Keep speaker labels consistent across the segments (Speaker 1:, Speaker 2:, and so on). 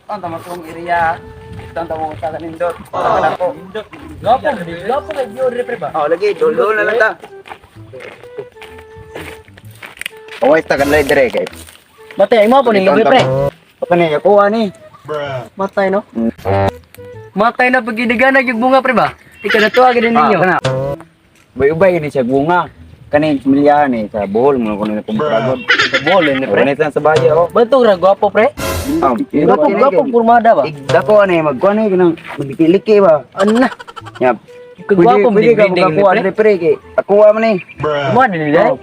Speaker 1: Ang tama kong area. Ito ang tama sa kanindot. Para ko.
Speaker 2: Gapo, gapo kay view diri pre ba?
Speaker 1: Oh, lagi dolo na lang ta. Oy, tagan lang dire kay.
Speaker 2: Matay mo po ning lubi pre.
Speaker 1: Kani ako ani.
Speaker 2: Matay no? Matay na pagidigan yung bunga pre ba? Ikaw na tuwa gid ninyo.
Speaker 1: Ah, kana. Ubay-ubay ni siya bunga. Kani milyahan ni sa Bohol mo kuno ni kumpragod.
Speaker 2: Sa bol ni pre.
Speaker 1: Pre sa bayo oh.
Speaker 2: Bato ra gwapo pre.
Speaker 1: Ah,
Speaker 2: Gwapo gwapo pormada ba?
Speaker 1: Dako ani magkuan ni kanang magdikiliki ba.
Speaker 2: Anna.
Speaker 1: Nya.
Speaker 2: Kagwapo
Speaker 1: pwede ka
Speaker 2: binding
Speaker 1: makakuha
Speaker 2: ni pre.
Speaker 1: diri pre kay ako man ni.
Speaker 2: Mo ni dai.
Speaker 1: Oh.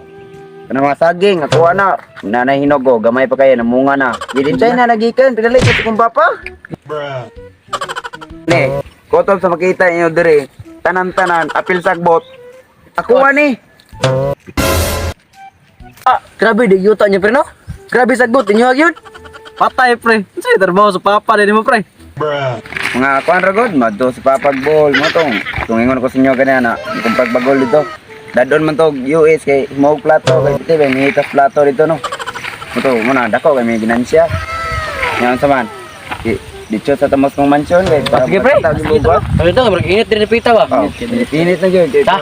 Speaker 1: Kana mga saging, ako na. Nanay hinog oh, gamay pa kayo, namunga na. Gilin na nagikan, pinali ko kong papa. Ne, kotob sa makita inyo dire, tanan-tanan, apil sagbot. Ako ni.
Speaker 2: Ah, grabe di yuta niya pre no? Grabe sagbot inyo gyud.
Speaker 3: Patay pre. Unsay trabaho sa papa din mo pre?
Speaker 1: Mga kuan ra god, madto sa papagbol mo tong. Tungingon ko sa inyo ganyan na, kung pagbagol dito. Dadon man to US kay smoke plato kay dito may hitas plato dito no. Mo to mo na dako kay may ginansya. Ngayon sa man. Dito sa tamos kong mansyon kay para
Speaker 2: Sige pre.
Speaker 1: makita
Speaker 2: Sige
Speaker 1: gyud ba?
Speaker 2: to. Ano to, init din pita ba?
Speaker 1: Oh, init na gyud.
Speaker 2: Ta.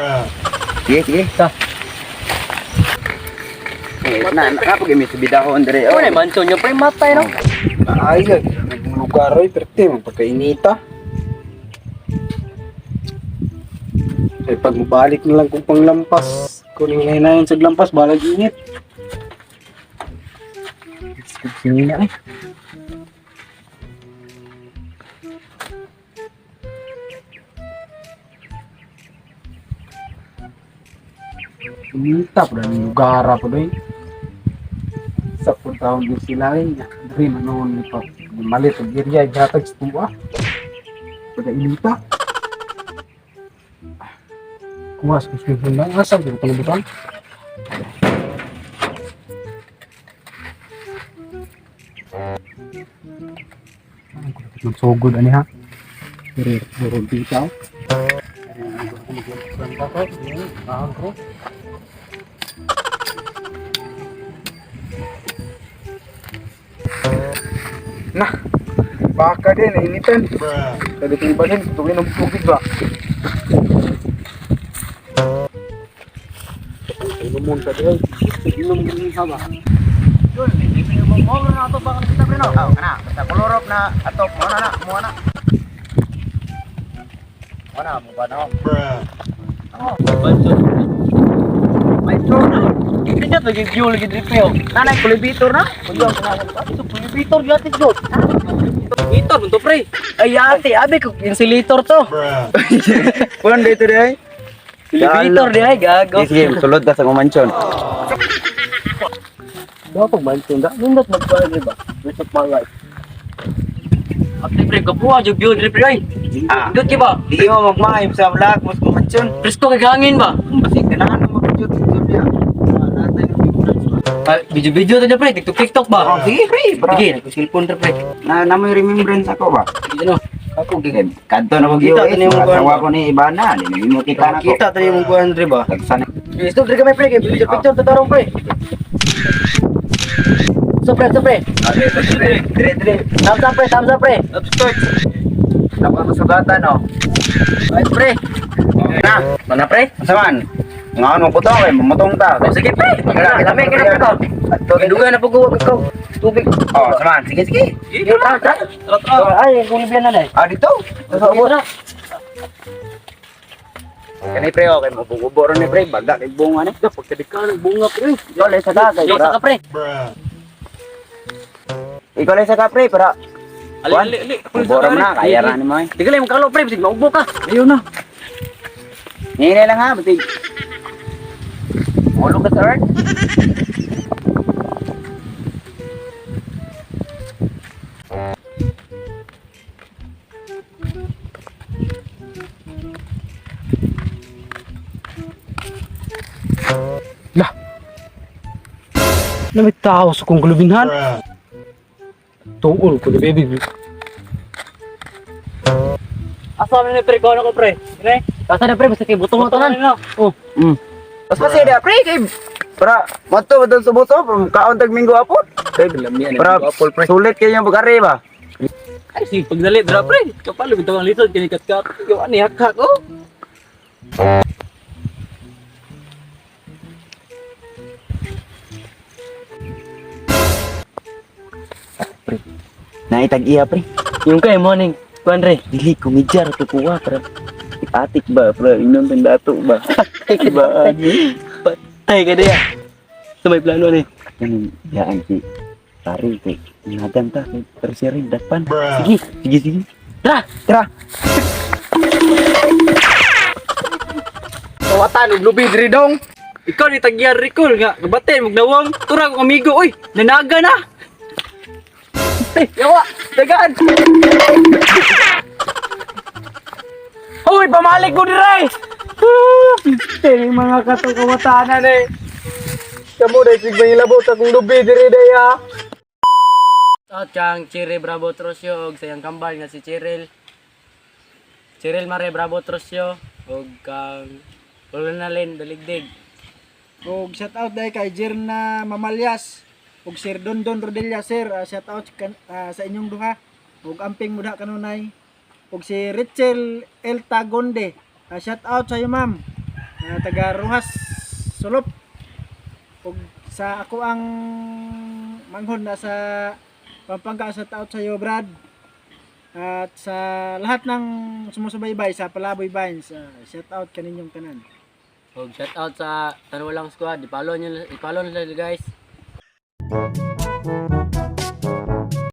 Speaker 1: Sige, sige.
Speaker 2: Ta.
Speaker 1: Eh, na na pag may subidahon dire.
Speaker 2: Mo na mansion niyo pre, matay no?
Speaker 3: Ay, lugar oy perte man pagkainita. Ay pag mabalik na lang kung panglampas, kung hinayin sa lampas balag init. Sino eh. Minta pa rin lugar pa doy. Sa puntaon din sila eh. Diri manoon ni pa. Malit og area gihatag sa tuwa. Pagkainita. Kuha sa cellphone lang. Asa ko palibutan? Ang kulapit magsugod ani ha. Diri diri bitaw. Nah, baka din, nainitan. Pwede kong ibalhin, tuwin ng tubig ba? Inom ka din. Inom ka ba?
Speaker 2: Mo na to ba kita pre no?
Speaker 1: Oh, kana, basta kolorop na atop mo na na, mo na. Mo na, mo ba na?
Speaker 2: Mansion.
Speaker 1: May na.
Speaker 2: Hindi to gyud view lagi diri pre. oh.
Speaker 1: Nanay kulibitor na.
Speaker 2: So, prohibitor yate jud. Prohibitor man to pre. Ay ate, abi ko insulator to.
Speaker 1: Kuan dito dai.
Speaker 2: Prohibitor di ay gago.
Speaker 1: Sige, sige, sulod ta sa kumansyon.
Speaker 2: Dapat mansion da. Nindot magkuan ba? What's my life? Ate pre, kapuha jud view diri pre ay.
Speaker 1: Ah.
Speaker 2: Nindot ki ba?
Speaker 1: Di mo magmaayom sa vlog mo sa kumansyon.
Speaker 2: Presko kay hangin ba?
Speaker 1: Basig ganahan mo mag-shoot sa biya.
Speaker 2: Ah, video-video to pre, TikTok TikTok ba?
Speaker 1: Oh, sige pre, bro.
Speaker 2: Sige, nagko-cellphone pre pre.
Speaker 1: Na na may remembrance ako ba?
Speaker 2: Sige no.
Speaker 1: Ako gigid. Kadto na ko
Speaker 2: Kita
Speaker 1: US.
Speaker 2: to ni mong kuwan.
Speaker 1: Asawa ko ni Ibana, di mo kita na ko.
Speaker 2: Kita to yung kuan diri ba?
Speaker 1: Tagsan.
Speaker 2: Stop diri kami pre, kay picture picture to tarong pre. So pre, so pre.
Speaker 1: Dire, dire, dire.
Speaker 2: Thumbs up pre, thumbs up pre.
Speaker 1: Upstart. Tapos masugatan oh.
Speaker 2: Ay pre.
Speaker 1: Na,
Speaker 2: Mana pre?
Speaker 1: unsa man? Ngaon mo putong kay mamutong ta.
Speaker 2: Oh, sige pre. Lami kay na pre to.
Speaker 1: Adto
Speaker 2: Duga na pag-uwag ikaw. Tubig.
Speaker 1: Oh, saman. Sige, sige.
Speaker 2: Sige, tara, tara. Ay, kung libiyan na dai.
Speaker 1: Ah, dito.
Speaker 2: Sa ubos na.
Speaker 1: Kani pre, okay, mabugubo ron ni pre, baga kay bunga ni.
Speaker 2: Pagkadika ng bunga pre.
Speaker 1: Ikaw lay sa ka kay
Speaker 2: Yo
Speaker 1: para.
Speaker 2: sa ka pre.
Speaker 1: Ikaw lay sa ka pre para.
Speaker 3: Ali ali ali.
Speaker 1: Buboro na kaya ra ni mo. eh.
Speaker 2: Di ka lang makalo pre, bisig maubo ka.
Speaker 3: Ayaw na.
Speaker 1: Ngine lang ha, butig. Ulo ka sir.
Speaker 3: Lah. Na may tao sa kong gulubinhan. Tuol ko ni baby.
Speaker 2: Asa man ni pre, kuno ko pre. Pre. Asa na pre, basta kay butong na tanan. Oh.
Speaker 1: Mas masaya pre kay para mato madon sa buto kaon tag minggo apon. Pero sulit kayo yung pag-ari ba?
Speaker 2: Ay, sige, pagdali, dra, pre. Kapalo, bitaw ang lisod, kinikat-kat. Ikaw, ani, hak-hak, oh.
Speaker 1: Pre, naitag iya pre.
Speaker 2: Yung kay morning, kuan re.
Speaker 1: Dili kumidyar to kuha pre. Atik ba pre, inom tang dato ba? Ba?
Speaker 2: Patay ka diya. Sa may plano ni.
Speaker 1: Ganun, yaan si pare kay nagan ta kay tertiary dakpan. Sige, sige, sige.
Speaker 2: Tara!
Speaker 1: Tara.
Speaker 3: Kawatan og lubi diri dong.
Speaker 2: Ikaw ni tagyar recall nga, kabate magnawang turang akong amigo, oy, nanaga na. Eh, yawa, dagaan.
Speaker 3: Hoy, pamalik ko dire. Piste mga katukawatanan eh. Kamu dai sig mangilabot akong lubi diri day ha.
Speaker 2: Out kang Chiri Bravo Trosio og sayang kambal nga si Cheryl. Cheryl Mare Bravo Trosio og kang Colonelin Daligdig.
Speaker 4: Og shout out dahil kay Jerna Mamalyas ug Sir Dondon Rodilla sir, shout out sa inyong duha ug amping mo diha kanunay. Ug si Richel El Tagonde, shout out sa iyo ma'am. Taga Rojas Sulop. Ug sa ako ang manghod na sa Pampanga, shout out sa iyo Brad. At sa lahat ng sumusubaybay sa Palaboy Vines, shout out kaninyong tanan.
Speaker 2: Og shout out sa Tanwalang Squad. I-follow niyo, i-follow nyo sila guys.